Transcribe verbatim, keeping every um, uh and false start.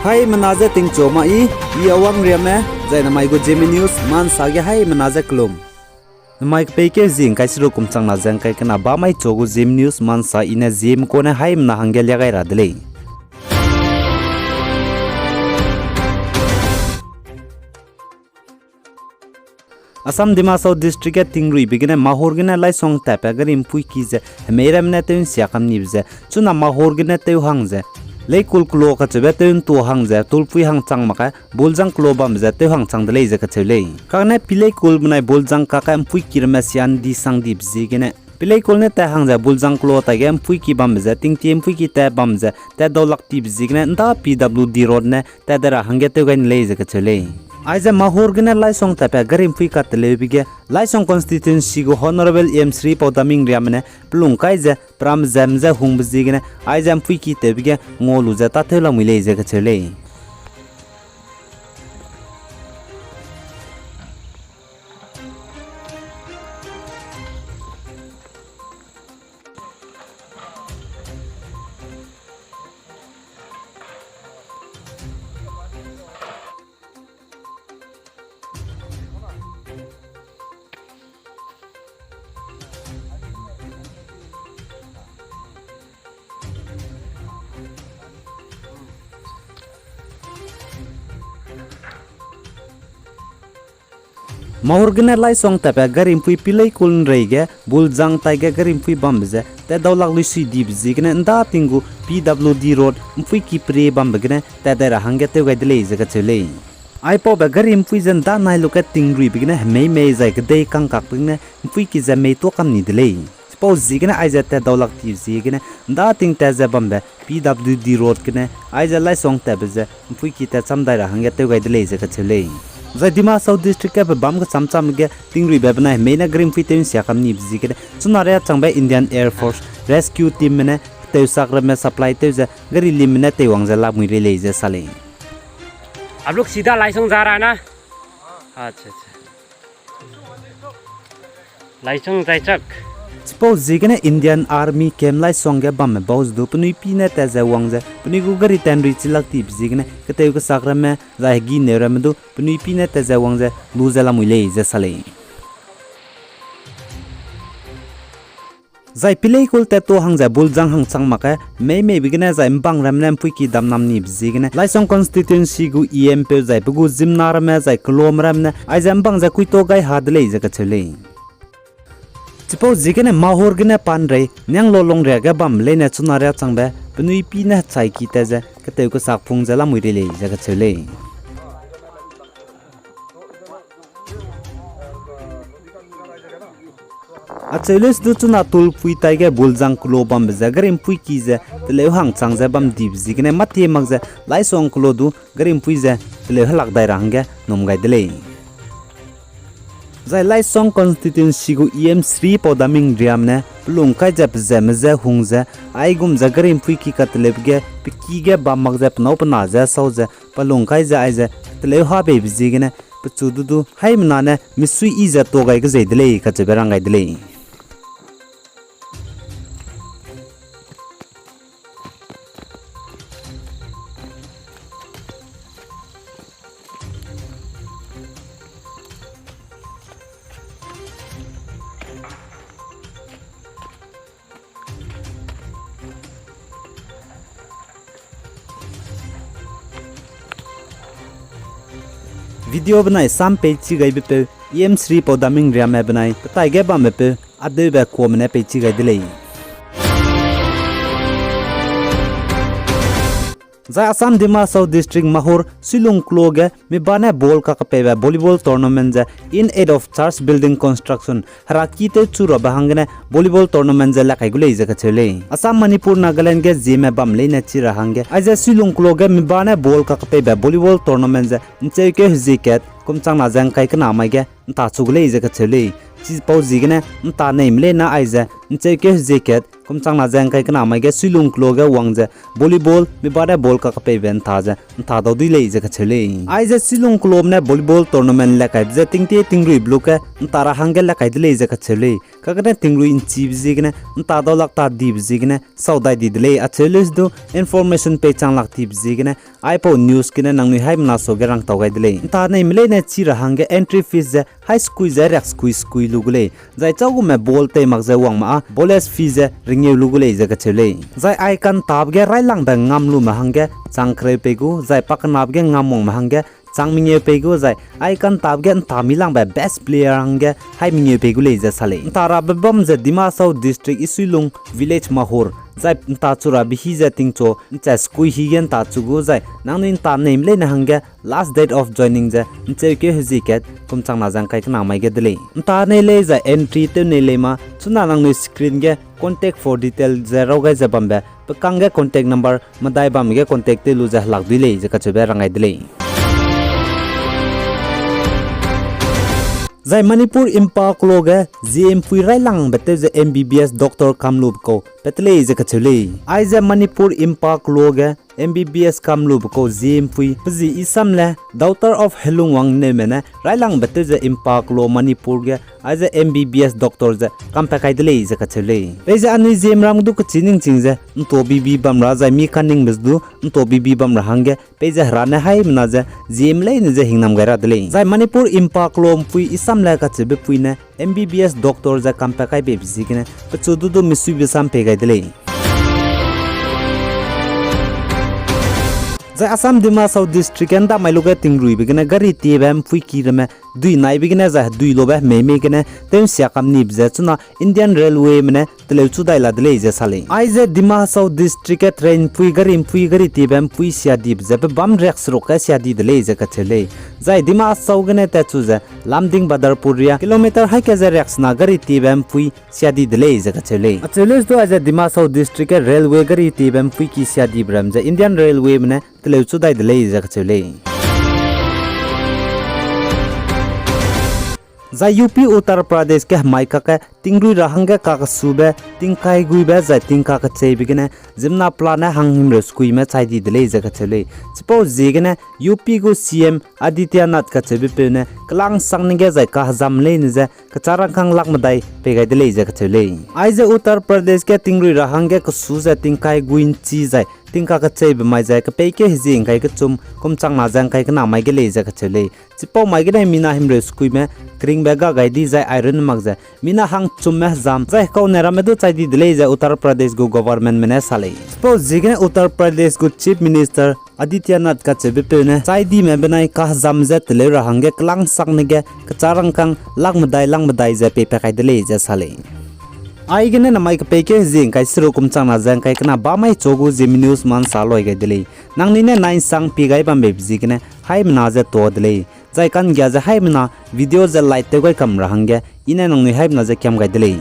Haimena je tingchu ma i, i Awang Riame, zai namai gu Zeme News ma nsa ge haimena je kelum. Namai kepeikeu zie ngkai seruk kum changna ze ngkai kena bamai chu gu Zeme News ma nsa i ne Zeme kune haimena hangge lia gai ra de lei. Assam Dima Hasao District ge tingruibe gene Mahur gene Laisong tatbe gari mpuiki ze hemei ramme ne tew nsia kam nibe ze, chuna Mahur gene tew hang ze, Leikul kelo kacheube tew ntua hang ze, tulpui hang chang makge, Buljang kelo bambe ze tew hang chang de lei ze kacheu lei. Kane Pileikul benai Buljang kakge mpuiki ramme sian di sang dibe ziegene, Pileikul ne tat hang ze Buljang kelo taige mpuiki bambe ze, tingtie mpuiki tat bam ze, tat daulak tibe ziegene, nda P W D road ne tat dai ra hangge tew gai ne lei ze kacheu lei. Aize Mahur gene Laisong tatbe gari mpui kateleube ge, Laisong constituency gu Honourable M Shri Paudaming Riame ne pelung kai ze, peram zem ze hungbe ziegene, aize mpuiki tewbe ge ngau lu ze tâtew lamui lei ze kacheu lei. Mahur gene Laisong tatbe gari mpui Pileikul nrei ge Buljang taige gari mpui bambe ze tat daulak luisui dibe ziegene nda ting gu P W D road mpui ki pere bambe gene tat dai ra hangge tew gai de lei ze kacheu lei. Aipaube gari mpui ze nda nai luge tingruibe gene hemei mei zai kedei kangkakbe gene mpui ki ze mei tuâ kam ni de lei. Chipau ziegene aize tat daulak tibe ziegene nda ting tat ze bambe P W D road gene aize Laisong tatbe ze mpui ki tat cham dai ra hangge tew gai de lei ze kacheu lei. Zai Dima Hasao District ge pebâm kecham cham ge tingruibe benai hemei ne gari mpui tew nsia kam nibe ziegene chuna ria changbe Indian Air Force Rescue Team me ne tew sak ramme supply tew ze gari lim me ne teiwang ze lamui rei lei ze sa lei. आप लोग सीधा लाइसोंग जा रहा है ना? अच्छा, अच्छा। Laisong zai chak. Chipau ziegene Indian Army camp Laisong ge bamme bau ze du penui pî ne tat ze wang ze penui gu gari tanri chilak tibe ziegene ketew kesak ramme zai hegi neu ramme du penui pî ne tat ze wang ze lu ze lamui lei ze sa lei. Zai Pileikul tat tuâ hang ze Buljang hang chang makge, mei meibe gene zai mbang ramme ne mpui ki damnam nibe ziegene Laisong constituency gu E M peu zai pe gu zimna ramme zai kelome ramme ne aize mbang ze kuituâ gai ha de lei ze kacheu lei. Chipau ziegene Mahur gene panrei Nianglo longria ge bambe leine chuna ria changbe penui pî ne hechai ki tat ze ketew kesak pung ze lamui rei lei ze kacheu lei. Acheu lei se du chuna tulpui taige Buljang kelo bambe ze gari mpui ki ze teleu hang chang ze bam dibe ziegene mâtie mak ze Laisong kelo du gari mpui ze teleu helak dai ra hangge num gai de lei. Zai Laisong constituency gu E M Shri Paudaming Riame ne pelung kai ze pezeme je hung ze, aigum ze gari mpui ki kateleube ge pe ki ge bam mak ze penâu pena je sau ze pelung kai ze aize teleu ha beibe ziegene pechu du du haimena ne misui yi ze tuâ gai kezei de lei kacheube rang gai de lei. Video benai sam peichi gaibepeu, E M Shri Paudaming Riame benai petaige bambepeu, adeube kuame ne peichi gai de lei. Zai Assam Dima Hasao District Mahur Suilung kelo ge miba ne ball kakepeibe volleyball tournament ze in aid of church building construction heraki tewchu rabe hanggene volleyball tournament ze lekai gu lei ze kacheu lei. Assam, Manipur, Nagaland ge Zeme bam leine chi ra hangge aize Suilung kelo ge miba ne ball kakepeibe volleyball tournament ze ncheukeu hezie kat kum changna ze ngkai kena mai ge nta chu gu lei ze kacheu lei. Chipau ziegene nta neime leine aize ncheukeu hezie kat kum changna ze ngkai kena mai ge Suilung Kelo ge wang ze volleyball, mi ba ne ball kakepeibe nta ze nta dau dui lei ze kacheu lei. Aize Suilung Kelobe ne volleyball tournament le kaibe ze tingtie tingrui be luge nta ra hangge le kai de lei ze kacheu lei. Kagene tingrui nchibe ziegene, nta dau lak ta dibe ziegene, sau dai di de lei, acheu lei du information pei chang lak tibe ziegene, aipau news gene nangnui haimena suage rangtau gai de lei. Nta neime leine chi ra hangge entry fees ze hai sekui ze riak sekui sekui lu gu lei. Zai châugume ball tei mak ze wang ma â, ball's fee ze ringeu lu gu lei ze kacheu lei. Zai ai kantabe ge railangbe ngam lume hangge chang kereu pei gu, zai pakenabe ge ngam wangme hangge chang mengeu pei gu, zai ai kantabe ge nta mi langbe best player hangge hai mengeu pei gu lei ze sa lei. Nta rabe bam ze Dima Hasao District Isuilung Village Mahur, zai nta chu rabe hi ze tingchu ncha sekui hi ge nta chu gu, zai nangnui nta neime leine hangge last date of joining ze ncheukeu hezie kat kum changna ze ngkai kena mai ge de lei. Nta nei lei zai entry tew nei lei ma, chuna nangnui screen ge contact for detail ze raw gai ze bambe, pe kangge contact number medai bam ge contact tew lu ze helak dui lei ze kacheube rang gai de lei. Zai Manipur Imphal Kelo ge zie mpui railangbe tew ze M B B S doctor kam lube kau pat lei ze kacheu lei. Aize Manipur Imphal Kelo ge M B B S kam lube kau zie mpui pe zi Isam le daughter of Helungwang Neume ne railangbe tew ze Imphal Kelo Manipur ge aize M B B S doctor ze kam pat kai de lei ze kacheu lei. Peize anui Zeme ram du kechî ningching ze nto bibi bam ra zai mi kaningbe du nto bibi bam ra hangge peize hera ne haimena ze Zeme leine ze hingnam gai ra de lei. Zai Manipur Imphal Kelo mpui Isam le kacheube pui ne M B B S doctor ze kam pat kai beibe ziegene pechu du du misuibe sam pei gai de lei. Zai Assam Dima Hasao District ge ndamai luge tingruibe gene gari tiebe mpui ki ramme dui naibe gene zai hedui lobe hemei mei gene tew nsia kam nibe ze chuna Indian Railwayme ne teleu chu dai la de lei ze sa lei. Aize Dima Hasao District ge train mpui, gari mpui, gari tiebe mpui siadibe ze pe bam riak seruk ge siadi de lei ze kacheu lei. Zai Dima Hasao gene tatchu ze Lumding Badarpur ria kilometer haî ke ze riak sena gari tiebe mpui siadi de lei ze kacheu lei. Acheu lei du aize Dima Hasao District ge railway gari tiebe mpui ki siadibe ram ze Indian Railwayme ne teleu chu dai de lei ze kacheu lei. Zai U P Uttar Pradesh ge hemai kakge tingrui ra hangge kakesube, tingkai guibe zai tingkakecheibe gene ziemmena pela ne hang himreu sekuime chai di de lei ze kacheu lei. Chipau ziegene U P gu C M Adityanath kacheubepeu ne kelangsangne ge zai kahezam leine ze kechârangkâng lak medai pei gai de lei ze kacheu lei. Aize Uttar Pradesh ge tingrui ra hangge kesu ze tingkai gui nchi zai tingkakecheibe mai ze kepeikeu hezie ngkai kechum kum changna ze ngkai kena mai ge lei ze kacheu lei. Chipau mai gene mina himreu sekuime keringbe ga gai di zai airun mak ze mina hangchumme hezam zai hekaune ramme du chai di de lei ze Uttar Pradesh gu governmentme ne sa lei. Chipau ziegene Uttar Pradesh gu Chief Minister Adityanath kacheubepeu ne chai dime benai kahezam ze teleu ra hangge kelangsangne ge kechârangkâng lak medai lak medai ze peipat kai de lei ze sa lei. Aigene namai kepeikeu hezie ngkai seruk kum changna ze ngkai kena bamai chu gu Zeme News ma nsa loi gai de lei. Nangnui ne nai nsang pie gai bambeibe ziegene haimena ze tuâ de lei. Zai kanggia ze haimena video ze like tew gai kam ra hangge i ne nangnui haimena ze kiam gai de lei.